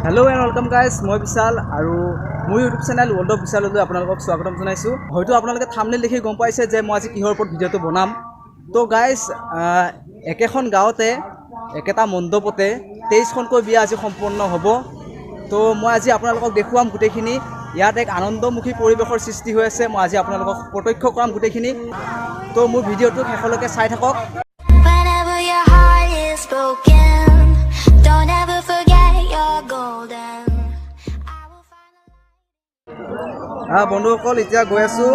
Hello' and welcome guys, মই বিশাল আৰু মোৰ ইউটিউব চেনেল ৱৰ্ল্ড অফ বিশাললৈ আপোনালোকক স্বাগতম জনাইছোঁ। হয়তো আপোনালোকে থামনেল দেখি গম পাইছে যে মই আজি কিহৰ ওপৰত ভিডিঅ'টো বনাম। তো গাইজ, একেখন গাঁৱতে একেটা মণ্ডপতে 23খনকৈ বিয়া আজি সম্পন্ন হ'ব। তো মই আজি আপোনালোকক দেখুৱাম গোটেইখিনি। ইয়াত এক আনন্দমুখী পৰিৱেশৰ সৃষ্টি হৈ আছে। মই আজি আপোনালোকক প্ৰত্যক্ষ কৰাম গোটেইখিনি। তো মোৰ ভিডিঅ'টো শেষলৈকে চাই থাকক। Whenever your heart is broken, don't ever forget you're golden. I will find a বন্ধুসকল, এতিয়া গৈ আছোঁ।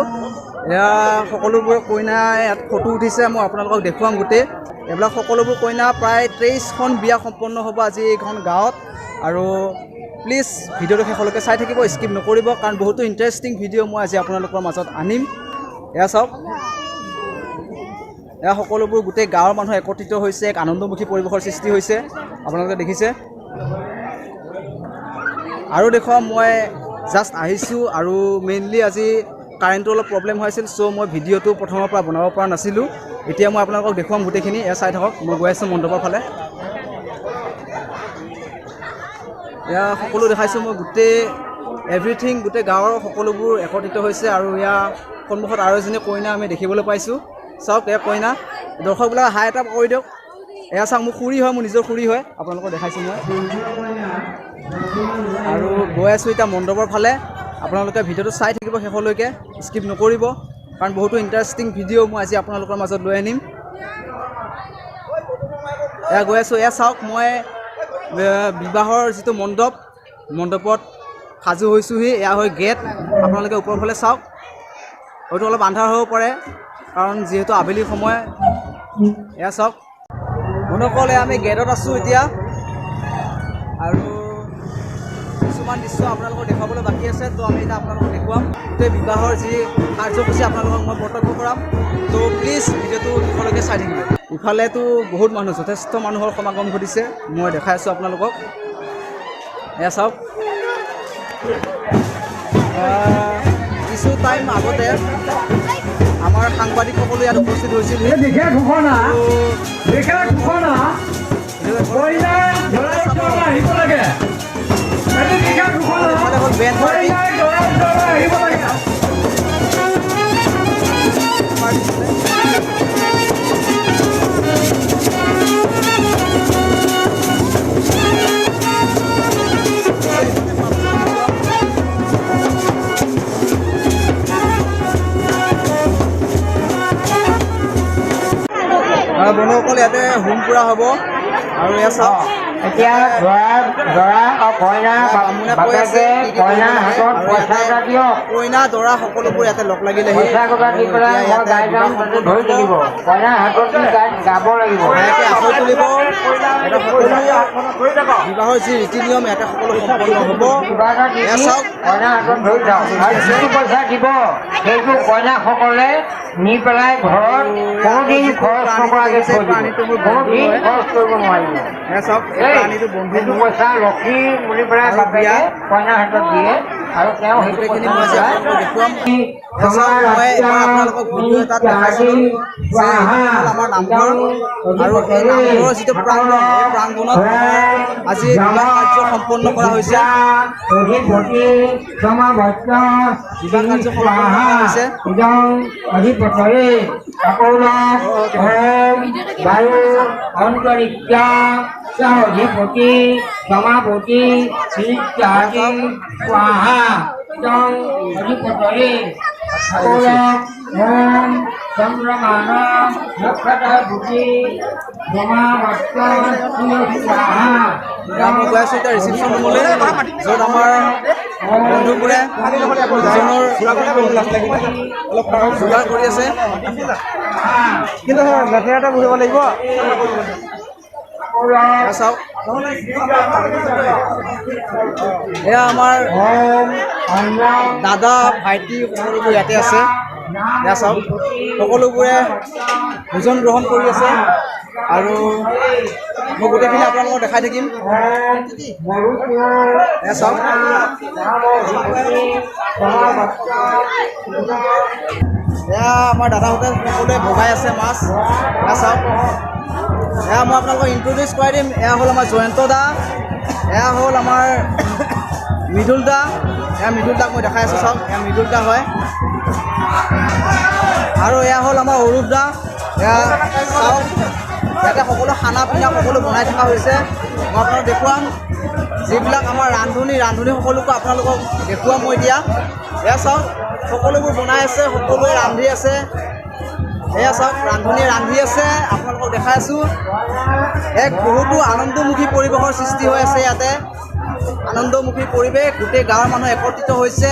এয়া সকলোবোৰ কইনা ইয়াত ফটো উঠিছে। মই আপোনালোকক দেখুৱাম গোটেই এইবিলাক সকলোবোৰ কইনা। প্ৰায় 23খন বিয়া সম্পন্ন হ'ব আজি এইখন গাঁৱত। আৰু প্লিজ ভিডিঅ'টো শেষলৈকে চাই থাকিব, স্কিপ নকৰিব, কাৰণ বহুতো ইণ্টাৰেষ্টিং ভিডিঅ' মই আজি আপোনালোকৰ মাজত আনিম। এয়া চাওক, এয়া সকলোবোৰ গোটেই গাঁৱৰ মানুহ একত্ৰিত হৈছে। এক আনন্দমুখী পৰিৱেশৰ সৃষ্টি হৈছে, আপোনালোকে দেখিছে। আৰু দেখুৱাম, মই জাষ্ট আহিছোঁ আৰু মেইনলি আজি কাৰেণ্টটো অলপ প্ৰব্লেম হৈ আছিল, চ' মই ভিডিঅ'টো প্ৰথমৰ পৰা বনাব পৰা নাছিলোঁ। এতিয়া মই আপোনালোকক দেখুৱাম গোটেইখিনি। এয়া চাই থাকক, মই গৈ আছোঁ মণ্ডপৰ ফালে। এয়া সকলো দেখাইছোঁ মই গোটেই এভৰিথিং। গোটেই গাঁৱৰ সকলোবোৰ একত্ৰিত হৈছে আৰু ইয়াৰ সন্মুখত আৰু এজনী কইনা আমি দেখিবলৈ পাইছোঁ। চাওক, এয়া কইনা। দৰ্শকবিলাক হাই এটা কৰি দিয়ক। এয়া চাওক, মোৰ খুৰী হয়, মোৰ নিজৰ খুৰী হয়। আপোনালোকক দেখাইছোঁ মই। আৰু গৈ আছোঁ এতিয়া মণ্ডপৰ ফালে। আপোনালোকে ভিডিঅ'টো চাই থাকিব শেষলৈকে, স্কিপ নকৰিব, কাৰণ বহুতো ইণ্টাৰেষ্টিং ভিডিঅ' মই আজি আপোনালোকৰ মাজত লৈ আনিম। এয়া গৈ আছোঁ। এয়া চাওক, মই বিবাহৰ যিটো মণ্ডপ, মণ্ডপত সাজু হৈছোঁহি। এয়া হয় গেট। আপোনালোকে ওপৰৰ ফালে চাওক। হয়তো অলপ আন্ধাৰ হ'ব পাৰে, কাৰণ যিহেতু আবেলি সময়। এয়া চাওক বন্ধুসকল, এয়া আমি গেটত আছোঁ এতিয়া আৰু কিছুমান দৃশ্য আপোনালোকক দেখুৱাবলৈ বাকী আছে। তো আমি এতিয়া আপোনালোকক দেখুৱাম গোটেই বিবাহৰ যি কাৰ্যসূচী, আপোনালোকক মই প্ৰত্যক্ষ কৰাম। তো প্লিজ ভিডিঅ'টো শেষলৈকে চাই থাকিব। ইফালেতো বহুত মানুহ, যথেষ্ট মানুহৰ সমাগম ঘটিছে। মই দেখাই আছোঁ আপোনালোকক। এয়া চাওক, কিছু টাইম আগতে আমাৰ সাংবাদিকসকলো ইয়াত উপস্থিত হৈছিলহি। বিশেষ ঘোষণা, তো বিশেষ ঘোষণা, কইনা দৰাৰ ওচৰলৈ আহিব লাগে। এইটো বিশেষ ঘোষণা। ইফালে হ'ল বেণ্ড পাৰ্টি। কইনাই দৰাৰ ওচৰলৈ আহিব লাগে। পাৰ্টি চলে। বন্ধুসকল, ইয়াতে হোম পুৰা হ'ব আৰু এয়া চাওক। এতিয়া দৰা আৰু কইনা বামুণে কৈ আছে বাপেকে কি কি কইনা কৰিব লাগে। হাতত আৰু পইচা ইয়াতে এটা দিয়ক। কইনা দৰা সকলোবোৰ ইয়াতে লগ লাগিলেহি। পইচা টকা দি আৰু পেলাই এতিয়া মই ইয়াতে গাই বিবাহ যাম, তাতে সম্পন্ন ধৰি হ'ব। থাকিব। কইনা হাতত দি গাই গাব লাগিব। লাহেকে আখৈ তুলিব। ইয়াতে সকলো বিবাহৰ যি ৰীতি নিয়ম, ইয়াতে সকলো সম্পন্ন হ'ব। কিবা এটা দি এয়া দি চাওক। কইনা হাতত ধৰি থাকক আৰু যিটো পইচা দিব, সেইটো কইনাসকলে নি পেলাই ঘৰত কোনোদিন যিটো খৰচ প্ৰাণীটো নকৰাকৈ দেখিছে, থৈ দিব। প্ৰাণীটো মোৰ বন্ধু কোনোদিন হয়। খৰচ কৰিব নোৱাৰিব। এয়া চাওক, এই দেই, প্ৰাণীটো বন্ধু সেইটো মোৰ। পইচা লক্ষী বুলি পেলাই আৰু বাপেকে বিয়া। কইনা হাতত দিয়ে আৰু তেওঁ সেইটো গোটেইখিনি পইচা মই আজি পেলাই আপোনালোকক দেখুৱাম। এয়া চাওক, মই এবাৰ আপোনালোকক ভিডিঅ' এটাত দেখাইছিলোঁ যে এইটো হ'ল আমাৰ নামঘৰ আৰু এই নামঘৰৰ যিটো প্ৰাংগণ, এই প্ৰাংগণত আমাৰ আজি বিবাহ কাৰ্য সম্পন্ন কৰা হৈছে। অধিপতি সমাভত্য বিবাহ কাৰ্য সম্পন্ন কৰা হৈছে। ইদং অধিপতয়ে সকল ওম বায়ু অন্তৰিক্ষ স অধিপতি সমাপতি ইত্যাদি স্বাহা। ইদং অধিপতয়ে সকল ওম চন্দ্ৰমান নক্ষত্ৰ ভূতি সমাভত্য স্বাহা। এয়া মই গৈ আছোঁ এতিয়া ৰিচিপশ্যন ৰুমলৈ, য'ত আমাৰ বন্ধুবোৰে ভোজনৰ যোগাৰ কৰি আছে। কিন্তু লেতেৰাতে বহিব লাগিব। এয়া চাওক, এয়া আমাৰ ওম অন্ন দাদা ভাইটি সকলোবোৰ ইয়াতে আছে। এয়া চাওক, সকলোবোৰে ভোজন গ্ৰহণ কৰি আছে আৰু মই গোটেইখিনি আপোনালোকক দেখাই থাকিম। এয়া চাওক, এয়া আমাৰ দাদাহঁতে সকলোৱে ভগাই আছে মাছ। এয়া চাওক, এয়া মই আপোনালোকক ইণ্ট্ৰডিউচ কৰাই দিম। এয়া হ'ল আমাৰ জয়ন্ত দা। এয়া হ'ল আমাৰ মৃদুল দা। এয়া মৃদুল দাক মই দেখাই আছোঁ, চাওক, এয়া মৃদুল দা হয়। আৰু এয়া হ'ল আমাৰ অৰূপ দা। এয়া চাওক, ইয়াতে সকলো খানা পিনা সকলো বনাই থকা হৈছে। মই আপোনালোক দেখুৱাম যিবিলাক আমাৰ ৰান্ধনী সকলোকো আপোনালোকক দেখুৱাম মই এতিয়া। এয়া চাওক, সকলোবোৰ বনাই আছে, সকলোৱে ৰান্ধি আছে। এয়া চাওক, ৰান্ধনীয়ে ৰান্ধি আছে, আপোনালোকক দেখাই আছোঁ। এক বহুতো আনন্দমুখী পৰিৱেশৰ সৃষ্টি হৈ আছে ইয়াতে। আনন্দমুখী পৰিৱেশ, গোটেই গাঁৱৰ মানুহ একত্ৰিত হৈছে।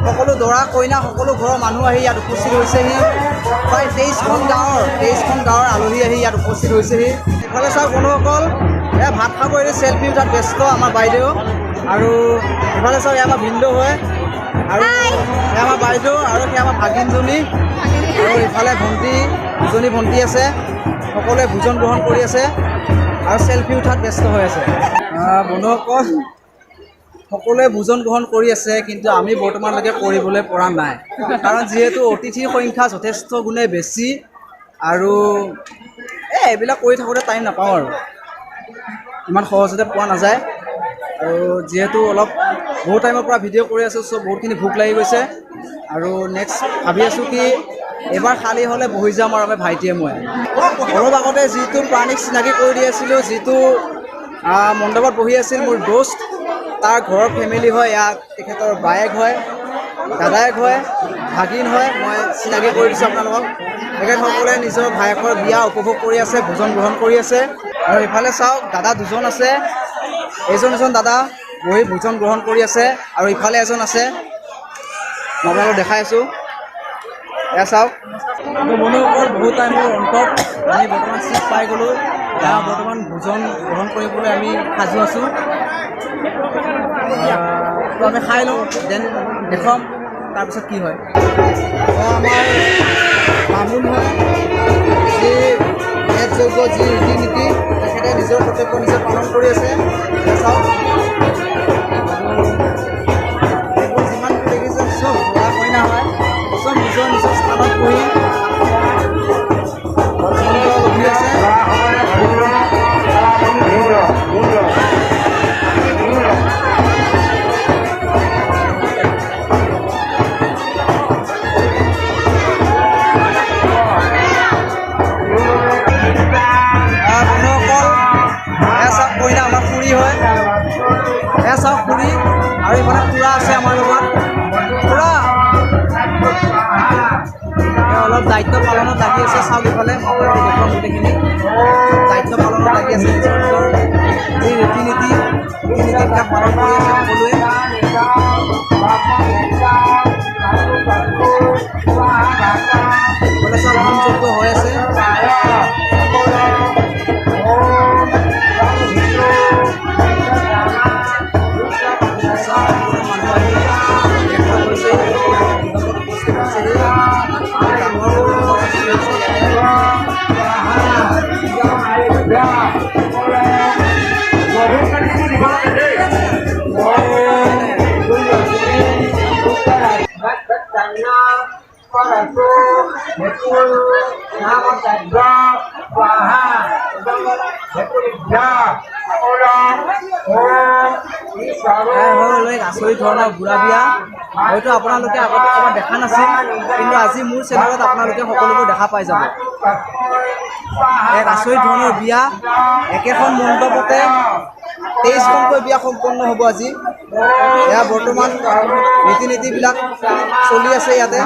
সকলো দৰা কইনা সকলো ঘৰৰ মানুহ আহি ইয়াত উপস্থিত হৈছেহি। প্ৰায় 23খন গাঁৱৰ আলহী আহি ইয়াত উপস্থিত হৈছেহি। ইফালে চাওক বন্ধুসকল, এয়া ভাত খাব এৰি চেলফি উঠাত ব্যস্ত আমাৰ বাইদেউ। আৰু ইফালে চাওক, এয়া আমাৰ ভিনদেউ হয়, আৰু এয়া আমাৰ বাইদেউ, আৰু সেয়া আমাৰ ভাগিনজনী, আৰু ইফালে ভণ্টি, দুজনী ভণ্টি আছে। সকলোৱে ভোজন গ্ৰহণ কৰি আছে আৰু চেলফি উঠাত ব্যস্ত হৈ আছে। বন্ধুসকল, সকলোৱে ভোজন গ্ৰহণ কৰি আছে, কিন্তু আমি বৰ্তমানলৈকে কৰিবলৈ পৰা নাই, কাৰণ যিহেতু অতিথিৰ সংখ্যা যথেষ্ট গুণে বেছি আৰু এই এইবিলাক কৰি থাকোঁতে টাইম নাপাওঁ আৰু ইমান সহজতে পোৱা নাযায়। আৰু যিহেতু অলপ বহুত টাইমৰ পৰা ভিডিঅ' কৰি আছোঁ, চ' বহুতখিনি ভোক লাগি গৈছে। আৰু নেক্সট ভাবি আছোঁ কি এইবাৰ খালী হ'লে বহি যাম আৰু আমি ভাইটিয়ে মই। অলপ আগতে যিটো প্ৰাণীক চিনাকি কৰি দি আছিলোঁ, যিটো মণ্ডপত বহি আছিল মোৰ দোস্ত, তাৰ ঘৰৰ ফেমিলি হয়। ইয়াত তেখেতৰ বায়েক হয়, দাদায়েক হয়, ভাগিন হয়। মই চিনাকি কৰি দিছোঁ আপোনালোকক। তেখেতসকলে নিজৰ ভায়েকৰ বিয়া উপভোগ কৰি আছে, ভোজন গ্ৰহণ কৰি আছে। আৰু ইফালে চাওক, দাদা দুজন আছে। এইজন এজন দাদা বহি ভোজন গ্ৰহণ কৰি আছে আৰু ইফালে এজন আছে, মই আপোনালোকক দেখাই আছোঁ। এয়া চাওক বন্ধুসকল, বহুত টাইমৰ অন্তত আমি বৰ্তমান চিট পাই গ'লোঁ। এতিয়া বৰ্তমান ভোজন গ্ৰহণ কৰিবলৈ আমি সাজু আছোঁ। তো আমি খাই লওঁ, then দেখুৱাম তাৰপিছত কি হয়। এয়া আমাৰ বামুণ হয়, যি বেদ যজ্ঞ যি ৰীতি নীতি, তেখেতে নিজৰ কৰ্তব্য নিজে পালন কৰি আছে। এয়া চাওক, এইবোৰ যিমানবোৰ দেখিছে চব দৰা কইনা হয়, চব নিজৰ নিজৰ স্থানত বহি মন্ত্ৰ লভি আছে। বন্ধুসকল, এয়া চাওক কইনা, আমাৰ খুৰী হয়। এয়া চাওক খুৰী, আৰু ইফালে খুৰা আছে আমাৰ লগত। খুৰা এয়া অলপ দায়িত্ব পালনত লাগি আছে। চাওক ইফালে, মই আপোনালোকক দেখুৱাম, গোটেইখিনি দায়িত্ব পালনত লাগি আছে। নিজৰ নিজৰ যি ৰীতি নীতিবিলাক পালন কৰি আছে সকলোৱে। ইফালে চাওক, হোম যজ্ঞ হৈ আছে। চাওক, সকলো মানুহ আহি একলগ হৈছে, মণ্ডপত উপস্থিত হৈছেহি। ডাঙৰ পৰিৱেশৰ সৃষ্টি হৈছে ইয়াতে। এয়া হ'ল এক আচৰিত ধৰণৰ বুঢ়া বিয়া। হয়তো আপোনালোকে আগতে ক'ৰবাত দেখা নাছিল, কিন্তু আজি মোৰ চেনেলত আপোনালোকে সকলোবোৰ দেখা পাই যাব। এক আচৰিত ধৰণৰ বিয়া, একেখন মণ্ডপতে 23খনকৈ বিয়া সম্পন্ন হ'ব আজি। এয়া বৰ্তমান ৰীতি নীতিবিলাক চলি আছে ইয়াতে।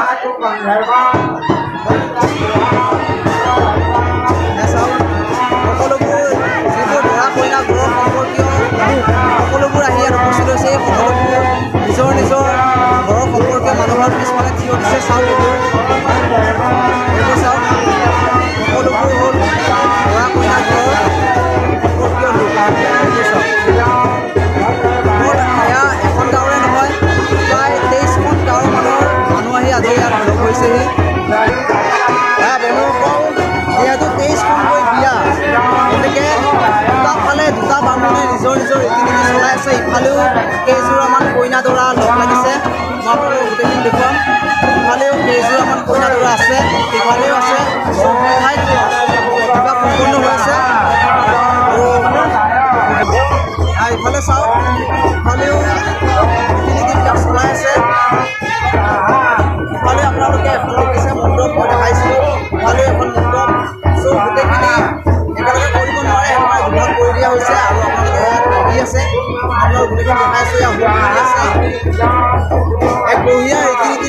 এয়া চাওক, সকলোবোৰ যিবোৰ দৰা কইনা ঘৰৰ সম্পৰ্কীয় লোক, সকলোবোৰ আহি ইয়াত উপস্থিত হৈছে। এই সকলোবোৰ নিজৰ নিজৰ ঘৰৰ সম্পৰ্কীয় মানুহৰ পিছফালে থিয় দিছে। চাওক এইবোৰ, এইবোৰ চাওক, সকলোবোৰ হ'ল দৰা কইনা ঘৰৰ সম্পৰ্কীয় লোক। এইবোৰ চাওক। অকল এয়া এখন গাঁৱৰে নহয়, প্ৰায় 23খন গাঁৱৰ মানুহ আহি আজি ইয়াত লগ হৈছেহি। এয়া বন্ধুসকল, যিহেতু 23খনকৈ বিয়া, গতিকে দুটা ফালে দুটা বামুণে নিজৰ নিজৰ ৰীতি নীতি চলাই আছে। ইফালেও কেইযোৰামান কইনা দৰা লগ লাগিছে। মই আপোনালোকক গোটেইখিনি দেখুৱাম। ইফালেও কেইযোৰামান কইনা দৰা আছে, সিফালেও আছে।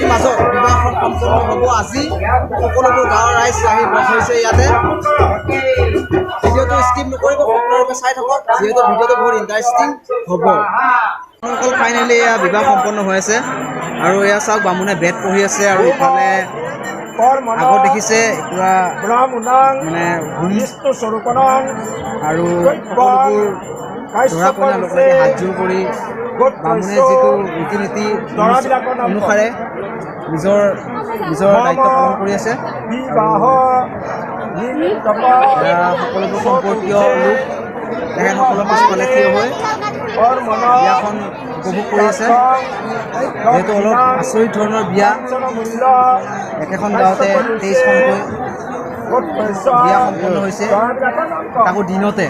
নীতিৰ মাজত বিবাহখন সম্পন্ন হ'ব আজি। সকলোবোৰ গাঁৱৰ ৰাইজ আহি লগ হৈছে ইয়াতে। ভিডিঅ'টো স্কিপ নকৰিব, সম্পূৰ্ণৰূপে চাই থাকক, যিহেতু ভিডিঅ'টো বহুত ইণ্টাৰেষ্টিং হ'ব। সকল ফাইনেলি এয়া বিবাহ সম্পন্ন হৈ আছে আৰু এয়া চাওক, বামুণে বেদ পঢ়ি আছে আৰু ইফালে আগত দেখিছে পুৰা মানে হোম আৰু সকলোবোৰ দৰা কইনা লগ লাগি হাতযোৰ কৰি বামুণে যিটো ৰীতি নীতি অনুসাৰে নিজৰ নিজৰ দায়িত্ব পালন কৰি আছে। সকলোবোৰ সম্পৰ্কীয় লোক তেখেতসকলৰ পিছফালে থিয় হৈ বিয়াখন উপভোগ কৰি আছে। যিহেতু অলপ আচৰিত ধৰণৰ বিয়া, একেখন গাঁৱতে 23খনকৈ বিয়া সম্পন্ন হৈছে, তাকো দিনতে।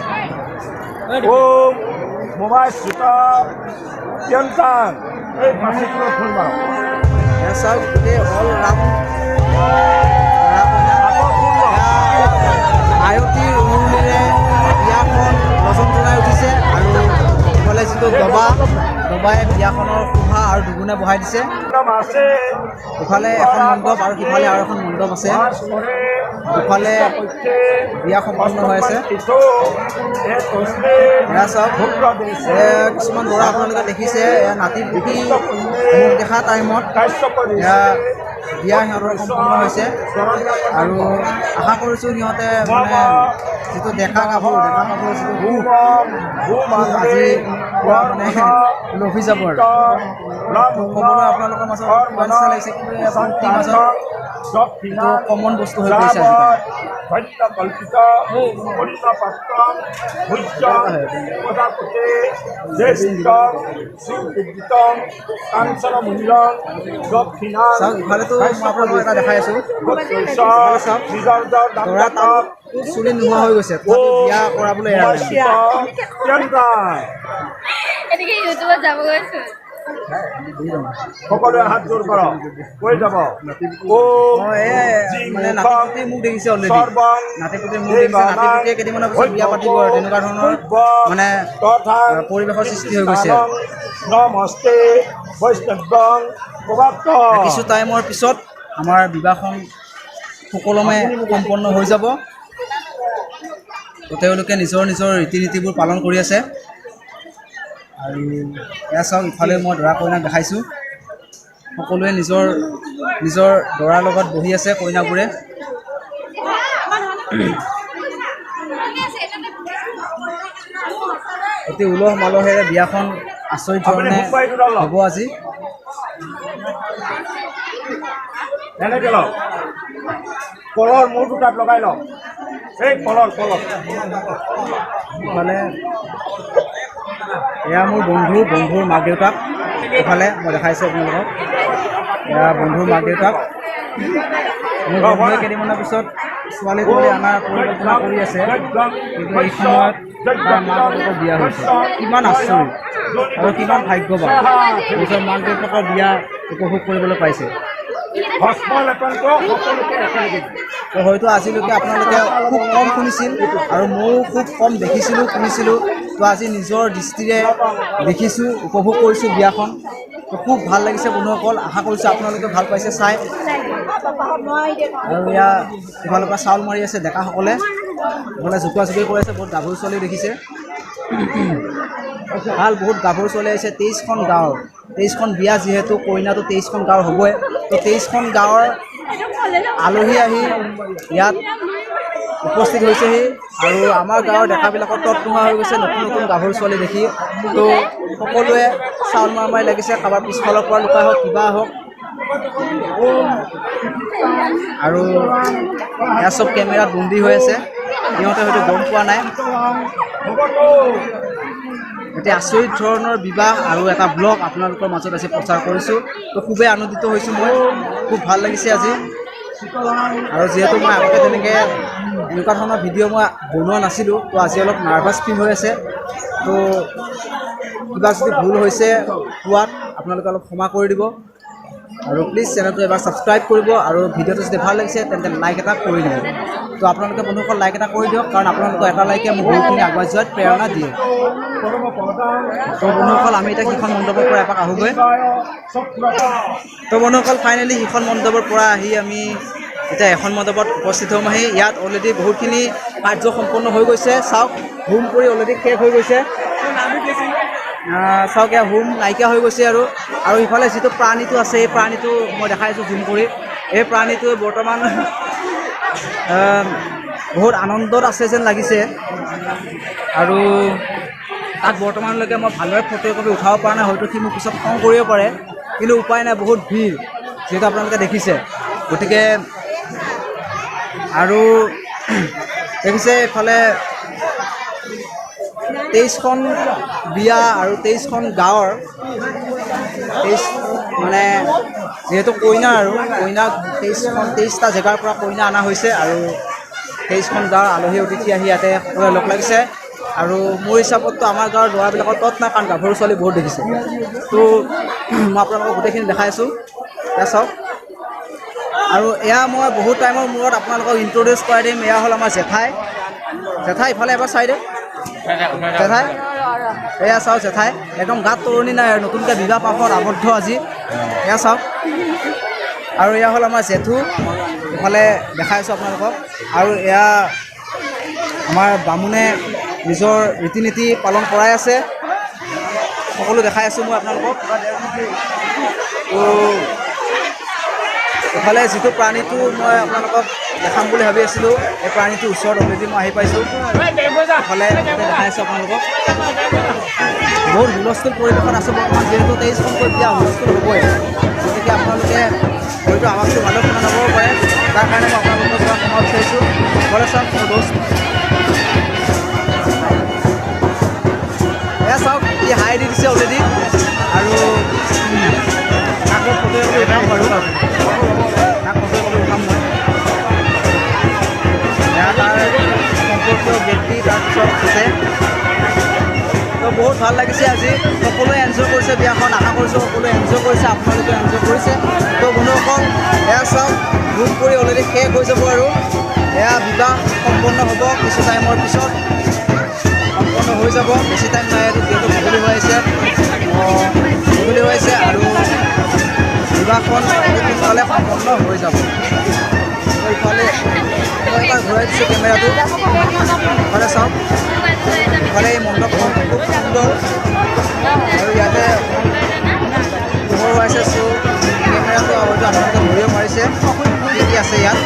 চাওক, গোটেই অল ৰাউণ্ড আয়তীৰ উৰুলিৰে বিয়াখন ৰজন জনাই উঠিছে আৰু ইফালে যিটো দবা, দবাই বিয়াখনৰ শোভা আৰু দুগুণে বঢ়াই দিছে। ইফালে এখন মণ্ডপ আৰু সিফালে আৰু এখন মণ্ডপ আছে, দুফালে বিয়া সম্পন্ন হৈ আছে। এয়া চাওক, কিছুমান দৰা আপোনালোকে দেখিছে, এয়া নাতি পুতি মুখ দেখা টাইমত এয়া বিয়া সিহঁতৰ সম্পন্ন হৈছে আৰু আশা কৰিছোঁ সিহঁতে মানে যিটো ডেকা গাভৰু, ডেকা গাভৰুৰ যিটো সুখ আজি পুৰা মানে লভি যাব। আৰু ক'বলৈ আপোনালোকৰ মাজত কিবা নিচিনা লাগিছে, কিন্তু ফূৰ্তিৰ মাজত এইটো কমন বস্তু হৈ পৰিছে আজিকালি। চাওক, ইফালেতো মই আপোনালোকক এটা দেখাই আছোঁ। চাওক, দৰা তাত চুলি নোহোৱা হৈ গৈছে, তথাপি বিয়া কৰাবলৈ এৰা নাই। এনেকে ইউটিউবত যাব গৈছো। সকলোৱে হাত জোৰ কৰক, কৈ যাব। মানে নাতি পুতিৰ মুখ দেখিছে অলৰেডি, নাতি পুতিৰ মুখ দেখিছে, নাতি পুতিয়ে কেইদিনমানৰ পিছত বিয়া পাতিব আৰু তেনেকুৱা ধৰণৰ মানে পৰিৱেশৰ সৃষ্টি হৈ গৈছে। নমস্তে বৈষ্ণৱং। কিছু টাইমৰ পিছত আমাৰ বিবাহখন সুকলমে সম্পন্ন হৈ যাব। তো তেওঁলোকে নিজৰ নিজৰ ৰীতি নীতিবোৰ পালন কৰি আছে আৰু এয়া চাওক, ইফালে মই দৰা কইনাক দেখাইছোঁ, সকলোৱে নিজৰ নিজৰ দৰাৰ লগত বহি আছে কইনাবোৰে। অতি উলহ মালহেৰে বিয়াখন আচৰিত ধৰণে হ'ব আজি। এনেকে লওক, কলৰ মূৰ দুটাত লগাই লওক, এই কলৰ কলৰ। ইফালে এয়া মোৰ বন্ধু, বন্ধুৰ মাক দেউতাক, ইফালে মই দেখাইছোঁ আপোনালোকক, এয়া বন্ধুৰ মাক দেউতাক। মোৰ বন্ধুৱে কেইদিনমানৰ পিছত ছোৱালী তোৱালী অনাৰ পৰিকল্পনা কৰি আছে, কিন্তু এই সময়ত তাৰ মাক দেউতাকৰ বিয়া হৈছে। কিমান আচৰিত আৰু কিমান ভাগ্যৱান, নিজৰ মাক দেউতাকৰ বিয়া উপভোগ কৰিবলৈ পাইছে। হয়তো আজিলৈকে আপোনালোকে খুব কম শুনিছিল আৰু ময়ো খুব কম দেখিছিলোঁ, শুনিছিলোঁ। তো আজি নিজৰ দৃষ্টিৰে দেখিছোঁ, উপভোগ কৰিছোঁ বিয়াখন। তো খুব ভাল লাগিছে বন্ধুসকল, আশা কৰিছোঁ আপোনালোকে ভাল পাইছে চাই। আৰু এয়া ইফালৰ পৰা চাউল মাৰি আছে ডেকাসকলে, ইফালে জোকোৱা জুকি কৰি আছে, বহুত গাভৰু ছোৱালীও দেখিছে। ভাল, বহুত গাভৰু ছোৱালী আহিছে। 23খন গাঁৱৰ, 23খন বিয়া, যিহেতু কইনাটো 23খন গাঁৱৰ হ'বই, তো 23খন গাঁৱৰ আলহী আহি ইয়াত উপস্থিত হৈছেহি। আৰু আমাৰ গাঁৱৰ ডেকাবিলাকৰ তত নোহোৱা হৈ গৈছে নতুন নতুন গাভৰু ছোৱালী দেখি। তো সকলোৱে চাউল মাৰ মাৰি লাগিছে, কাৰোবাৰ পিছফালৰ পৰা লুকাই হওক কিবা হওক। আৰু এয়া চব কেমেৰাত বন্দী হৈ আছে, সিহঁতে হয়তো গম পোৱা নাই। এতিয়া আচৰিত ধৰণৰ বিবাহ আৰু এটা ব্লগ আপোনালোকৰ মাজত আজি প্ৰচাৰ কৰিছোঁ। তো খুবেই আনন্দিত হৈছোঁ মই, খুব ভাল লাগিছে আজি। আৰু যিহেতু মই আগতে তেনেকৈ এনেকুৱা ধৰণৰ ভিডিঅ' মই বনোৱা নাছিলোঁ, তো আজি অলপ নাৰ্ভাছ ফিল হৈ আছে। তো কিবা যদি ভুল হৈছে কোৱাত আপোনালোকে অলপ ক্ষমা কৰি দিব। আৰু প্লিজ চেনেলটো এবাৰ ছাবস্ক্ৰাইব কৰিব আৰু ভিডিঅ'টো যদি ভাল লাগিছে তেন্তে লাইক এটা কৰি দিব। তো আপোনালোকে বন্ধুসকল লাইক এটা কৰি দিয়ক, কাৰণ আপোনালোকৰ এটা লাইকে মোক বহুতখিনি আগুৱাই যোৱাত প্ৰেৰণা দিয়ে। তো বন্ধুসকল, আমি এতিয়া সিখন মণ্ডপৰ পৰা এপাক আহোঁগৈ। তো বন্ধুসকল, ফাইনেলি সিখন মণ্ডপৰ পৰা আহি আমি এতিয়া এখন মণ্ডপত উপস্থিত হ'ম আহি। ইয়াত অলৰেডি বহুতখিনি কাৰ্য সম্পন্ন হৈ গৈছে। চাওক, হোম কৰি অলৰেডি শেষ হৈ গৈছে। চাওক, ইয়াৰ হোম নাইকিয়া হৈ গৈছে। আৰু আৰু ইফালে যিটো প্ৰাণীটো আছে, এই প্ৰাণীটো মই দেখাই আছোঁ জুম কৰি। এই প্ৰাণীটোৱে বৰ্তমান বহুত আনন্দত আছে যেন লাগিছে। আৰু তাক বৰ্তমানলৈকে মই ভালদৰে ফটো একপি উঠাব পৰা নাই, হয়তো সি মোক পিছত খং কৰিব পাৰে, কিন্তু উপায় নাই, বহুত ভিৰ যিহেতু আপোনালোকে দেখিছে। গতিকে আৰু দেখিছে এইফালে 23খন বিয়া আৰু 23খন গাঁৱৰ 23 মানে যিহেতু কইনা আৰু কইনাক 23টা জেগাৰ পৰা কইনা অনা হৈছে আৰু 23খন গাঁৱৰ আলহী অতিথি আহি ইয়াতে সকলোৱে লগ লাগিছে। আৰু মোৰ হিচাপততো আমাৰ গাঁৱৰ ল'ৰাবিলাকৰ তত নাই, কাৰণ গাভৰু ছোৱালী বহুত দেখিছে। তো মই আপোনালোকক গোটেইখিনি দেখাই আছোঁ, এয়া চাওক। আৰু এয়া মই বহুত টাইমৰ মূৰত আপোনালোকক ইণ্ট্ৰডিউচ কৰাই দিম। এয়া হ'ল আমাৰ জেঠাই। জেঠাই ইফালে এবাৰ চাই দে জেঠাই, এয়া চাওক জেঠাই, একদম গাত তৰণি নাই আৰু নতুনকৈ বিবাহ পাশত আবদ্ধ আজি। এয়া চাওক। আৰু এয়া হ'ল আমাৰ জেঠু, ইফালে দেখাই আছোঁ আপোনালোকক। আৰু এয়া আমাৰ বামুণে নিজৰ ৰীতি নীতি পালন কৰাই আছে, সকলো দেখাই আছোঁ মই আপোনালোকক। তো ইফালে যিটো প্ৰাণীটো মই আপোনালোকক দেখাম বুলি ভাবি আছিলোঁ, এই প্ৰাণীটোৰ ওচৰত অলৰেডি মই আহি পাইছোঁ। ইফালে দেখাই আছোঁ আপোনালোকক। বহুত হুলস্থুল পৰিৱেশত আছোঁ বৰ্তমান, যিহেতু 23খনকৈ বিয়া হুলস্থুল হ'বই। গতিকে আপোনালোকে হয়তো আৱাজটো ভালদৰে শুনা নাপাব পাৰে, তাৰ কাৰণে মই আপোনালোকৰ পৰা ক্ষমা বিচাৰিছোঁ। ইফালে চাওক মোৰ দোস্ত, এয়া চাওক ই হাই দি দিছে অলৰেডি। আৰু তাক মই ফটো একপি উঠাম বাৰু, তাক ফটো একপি উঠাম মই। এয়া তাৰ সম্পৰ্কীয় ব্যক্তি তাৰপিছত আছে। তো বহুত ভাল লাগিছে আজি, সকলোৱে এনজয় কৰিছে বিয়াখন। আশা কৰিছোঁ সকলোৱে এনজয় কৰিছে, আপোনালোকেও এনজয় কৰিছে। তো বন্ধুসকল, এয়া চাওক হোম কৰি অলৰেডি শেষ হৈ যাব আৰু এয়া বিবাহ সম্পন্ন হ'ব কিছু টাইমৰ পিছত সম্পন্ন হৈ যাব। বেছি টাইম নাই আৰু, যিহেতু গধূলি হৈ আছে, গধূলি হৈ আছে আৰু বিবাহখন অতি সোনকালে সম্পন্ন হৈ যাব। তো ইফালে মই এবাৰ ঘূৰাই দিছোঁ কেমেৰাটো, ইফালে চাওক। ইফালে এই মণ্ডপখন খুব সুন্দৰ আৰু ইয়াতে পোহৰ হৈ আছে। চ' কেমেৰাটো হয়তো আপোনালোকে ধৰিব পাৰিছে কি কি আছে ইয়াত।